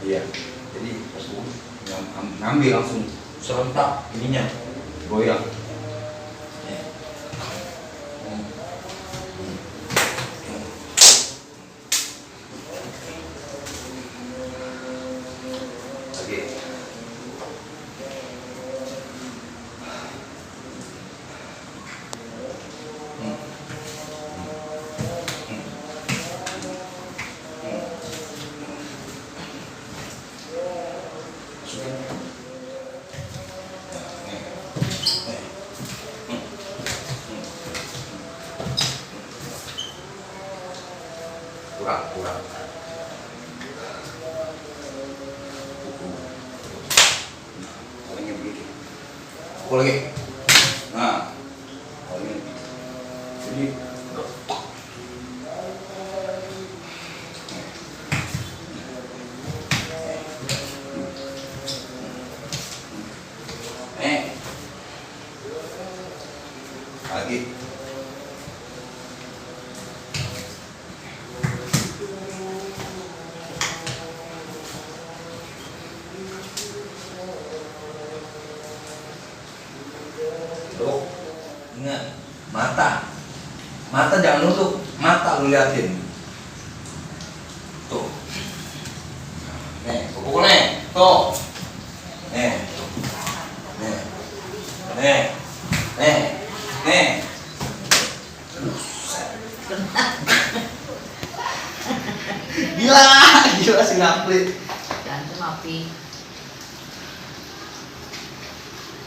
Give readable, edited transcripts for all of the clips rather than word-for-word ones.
Iya. Jadi pas gue ngambil langsung serentak ininya goyang. Kurang. Palingnya begini. Pukul lagi. Nah, palingnya. Jadi lagi. Tuh, ingat mata jangan nutup, mata lu liatin. Tuh, nih, pukul nih, tuh, nih, gila si Napli. Jangan api.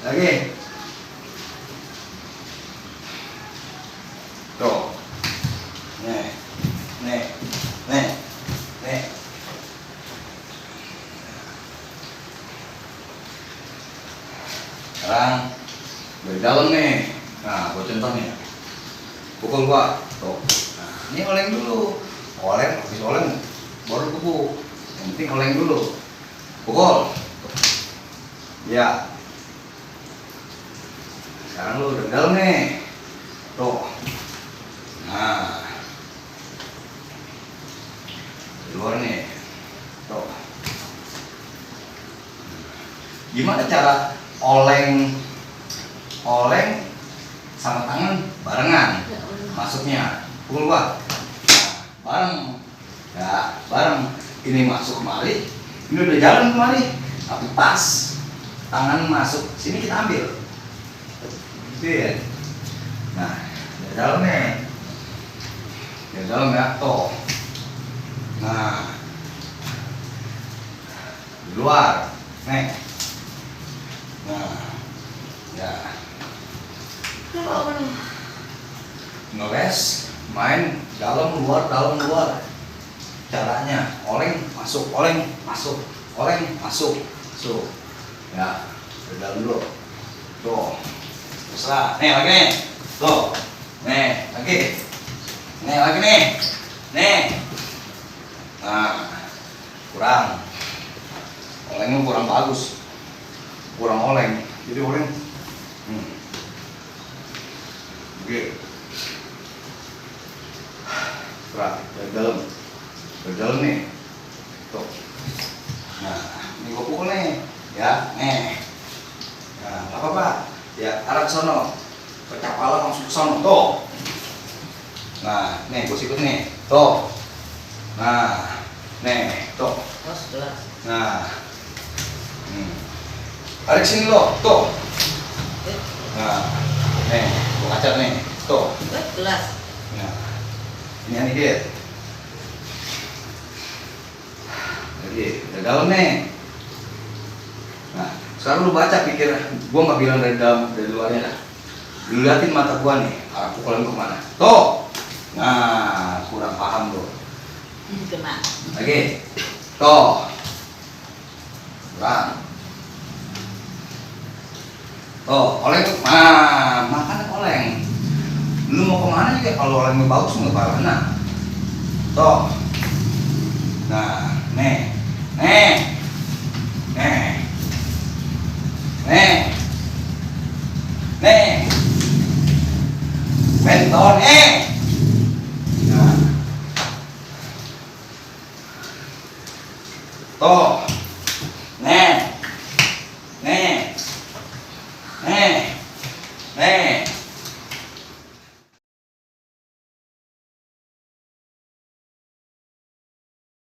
Lagi. Tuh. Nih. Sekarang dari dalam nih. Nah, gua contoh nih. Pukul gua. Tuh. Nah, ini oleng dulu. Habis oleng baru pukul. Yang penting oleng dulu. Pukul. Ya. Sekarang lu dari dalam nih. Tuh. Nah, di luar nih. Tuh. Gimana cara oleng sama tangan barengan masuknya? Pukul gua. Nah, bareng. Ini masuk kemari, ini udah jalan kemari, tapi pas tangan masuk sini kita ambil. Gitu ya. Nah, dari dalam nih. Dari dalam ya, tuh. Nah, di luar, nih. Nah, ya. Ngeles, main dalam luar. Caranya oleng masuk. Ya, dari dalam dulu. Tuh. Terserah. Nih lagi nih. Tuh. Nih lagi. Nih. Nah, kurang. Olengnya kurang bagus. Kurang oleng. Jadi oleng. Oke. Kurang. Dari dalam nih. Tuh. Nah, ini gua pukul nih. Ya, nih. Nah, nggak apa-apa. Ya, arah ke sono. Pecah pala langsung ke sono. Tuh. Nah, nih gua sikut nih. Tuh. Nah, nih, tuh. Nah. Tarik sini lo. Tuh. Nah, nih, gua kacat nih. Tuh. Nah. Ini dikit. Lagi, dari dalam nih. Nah, sekarang lu baca pikir, gua nggak bilang dari dalam, dari luarnya dah. Lu liatin mata gua nih, arah pukulan gua kemana? Tuh. Nah, kurang paham lu. Kena. Lagi. Tuh. Kurang. Tuh, oleng. Nah, makan oleng. Lu mau kemana juga kalau olengnya bagus nggak apa-apa. Nah. Tuh. Nah, nih. Mentor, Nah. Tuh. Nih. Nih. Nih. Nih.